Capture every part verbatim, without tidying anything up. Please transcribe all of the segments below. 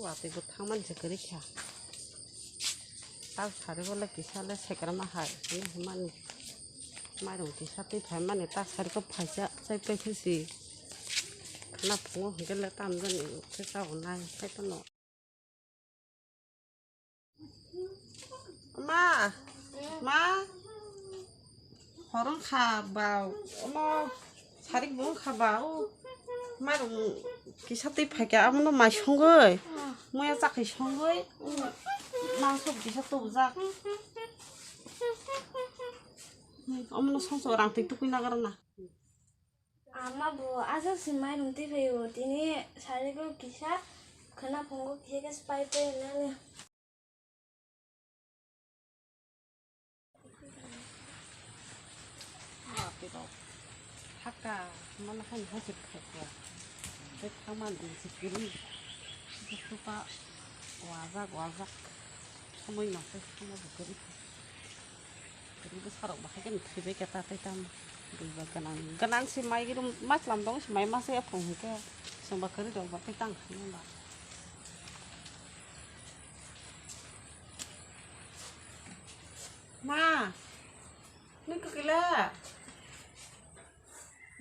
Watwi bo thangmani se kwrwi kha. Tak sari bo le kisa le sekrama hai hinwi hwnmani. Mairung kisa twi phaimani tak sari khe phaisa chai paikha si. Khna phungo hwnkhe le tam jani khe chago nai khai phano. Ma, ma, hor wngkha ba, omo sarik bo wngkha ba, o mairung kisa twi phaikha, abono mai songwi, muya chakhwi songwi, mangso bo kisa tubujak. Omono songso rang twi tukui nagra na. Ama bo aswk se mairung twi phaio, tini sarigo kisa, khwna phungo kisa khe pai pai nani. Haka, mana hai hajir khaikha. Tei thangma din se kwrwi. Tupa wajak wajak. Samui ma se, samui bo kwrwi. Kwrwi bwsarok bahai khe thwibai khe ta tei tamo. Buiba gwnang, gwnang se mai rum, ma chwlam dong se mai ma se aphung hwnkhe. Chwngba kwrwi rok ba tei tang kha ba. Ma, nung kwkila?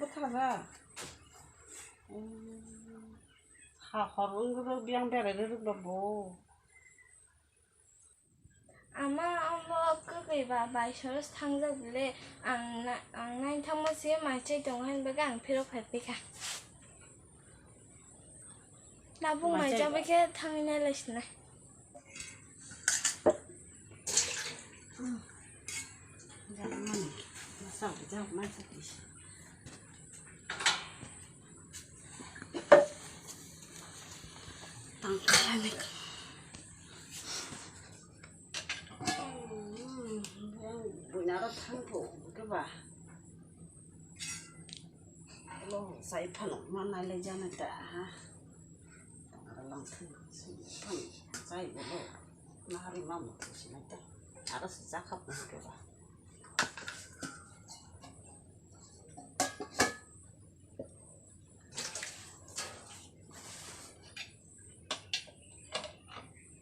Bwthaja. Ha hor wng rw biyang berai rw rwkba bo. Ama omo kwkwi ba bai soros thangjak bile, ang na-, ang naithangma se mai chai tongo haini bagwi ang phirok phai phaikha. Nabung mai mai chai chabai khe thangwi nai lai sinai. Jakmani, masa jakmani. Tangkhaini. Buinaro thangkho khe ba. Lo sai phano ma nai lai jana ta ha. Tangkha lang thang phano sai bolo. Nahari ma mo sinai ta. Aro se jakha phano khe ba.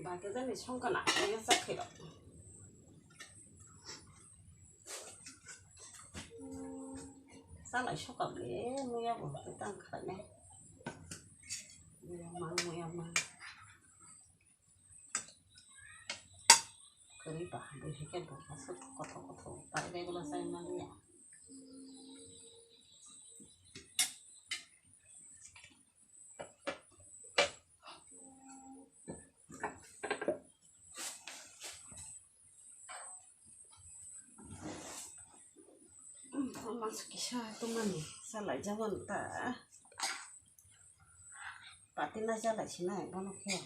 Bagajani songkana, ini sakiro. Salai sokam le, muya bo, tang khaine. Muya mang, muya mang. Kwrwi ba, bwrwi khe bo aswk kothok kothok pai bai bwla chai man ya. Masa kisa tongmani salai jabon ta. Pati na salai sinai bono khe.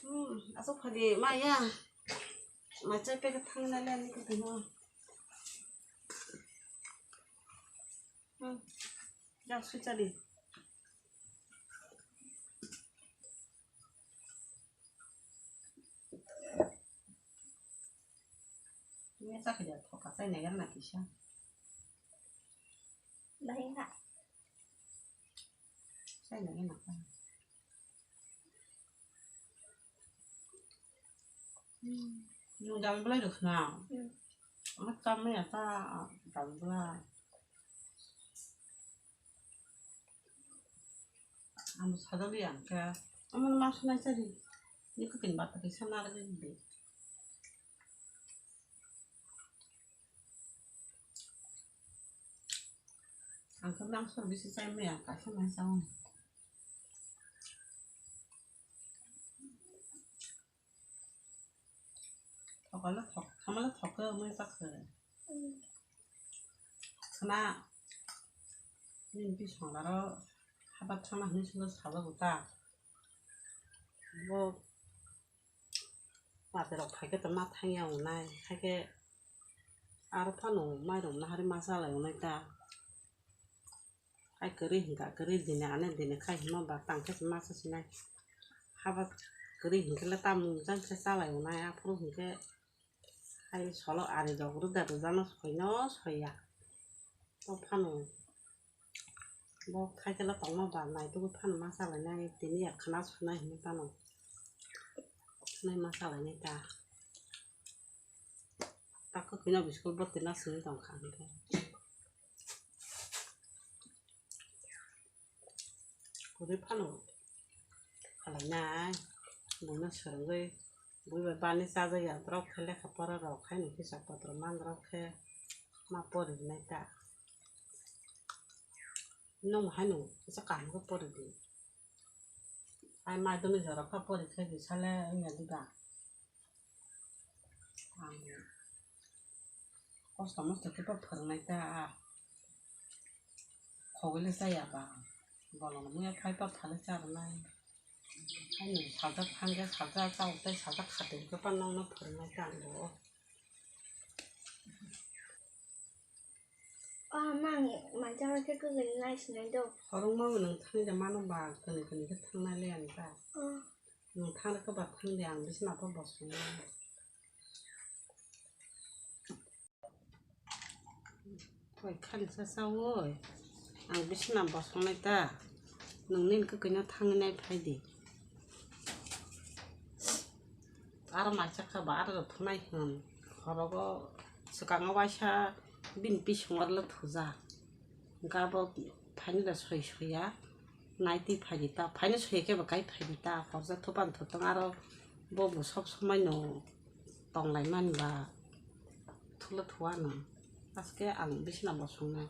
Hmm, asok phagi maya. Mai chai pek thang na le ni ko tino. Hmm. Jang sui chali. Ni ta khaja thoka chai na yan na kisa. Dai na. Chai na yan na. Nwng dal belai rwkha na? Hmm. Ama chamani ata dal belai. Ang sajagwi ang khe. Ama ma sanai sari. Ni kukin bata kisa narwgwi di. Ang khe mangso bisi chai maya, kaisa mai chao. Thokla thok, hamala thok khe mui ta khe. Khna nini bising laro haba thangna hinwi swngo sajago ta. Bo Materok phaikhe tongma thangya wngnai, haikhe aro phano mairok nahari ma chalai wngnai ta. Hai kwrwi hinkha, kwrwi dini ane dini khai hinma ba tangkhe se ma sasinai. Haba kwrwi hinkhe le tamung jang khe chalai wngnai, aphuru hinkhe Hai solo ari rok rwda rwjano soino soya. O phano bo khaikhe tongma ba naitugwi phano ma chalainai, tini ya khna sunai hinwi phano. Nai ma chalainai ta. Ta kwkhwino biskut bo tina sini tongkha hwnkhe. Kwrwi phano khalainai, buino swrwngwi, bui bai bani chajakya borok khe lekha pora rok haino hisab potro man rok khe ma pori rwnai ta. Nwng haino kisa kaham khe pori di. Ai madhyamik jora kha pori khe di sale wngya di ba. Ang kosto mosto khe bo phwrwngnai ta, a khogwi le chaya ba, bolong muya phai ba phale cha rwnai. Ani sajak thang khe sajak chao tei sajak khatwi khe phano nokno phwrwngnai ta ang bo. O, mang, mai jagao khe kwrwi nai sinai do. Khorokma bo nwng thangwi da mano ba, kwnwi kwnwi khe thangnai le ani ba. O. Nwng thang khe ba thang di, ang bisina bo bosongnai. Poi khani cha chawi, ang bisina bosongnai ta. Nwng nini kwkhwino thangwi nai phai di. Aro mai chakha ba aro thunai hwn. Horogo swkango waisa bini bising oro le thujak. Hwnkhe abo phaino da soi soya. Naitwi phaidi ta. Phaino soya khe bo kai phaidi ta. Horja thupan thutong aro bo bo sob somai no tonglaimani ba. Thula thuano. Aske ang bisina bosongnai.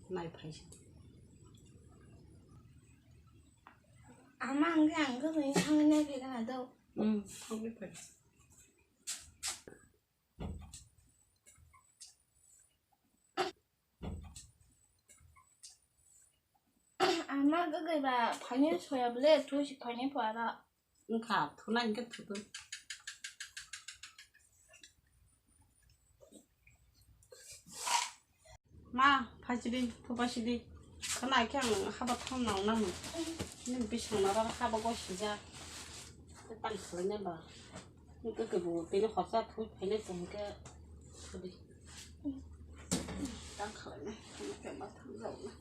Nai phai se. Ama ang khe ang khe bai thangwi nai phai kana do. Hmm, thangwi phai. Ama kwkhwi ba phaino soya bole, thusi phaino pho aro. Wngkha, thuna hinkhe thutu. Ma, phaisidi, thupaisidi. Khana khe ang haba thang nang nang. Nini bising nara haba gosijak. Tang khlaina ba. Nini kwkhwi bo tini horsa thui phainai tong khe thudi. Tang khlaina, khana khe ma thang jauna.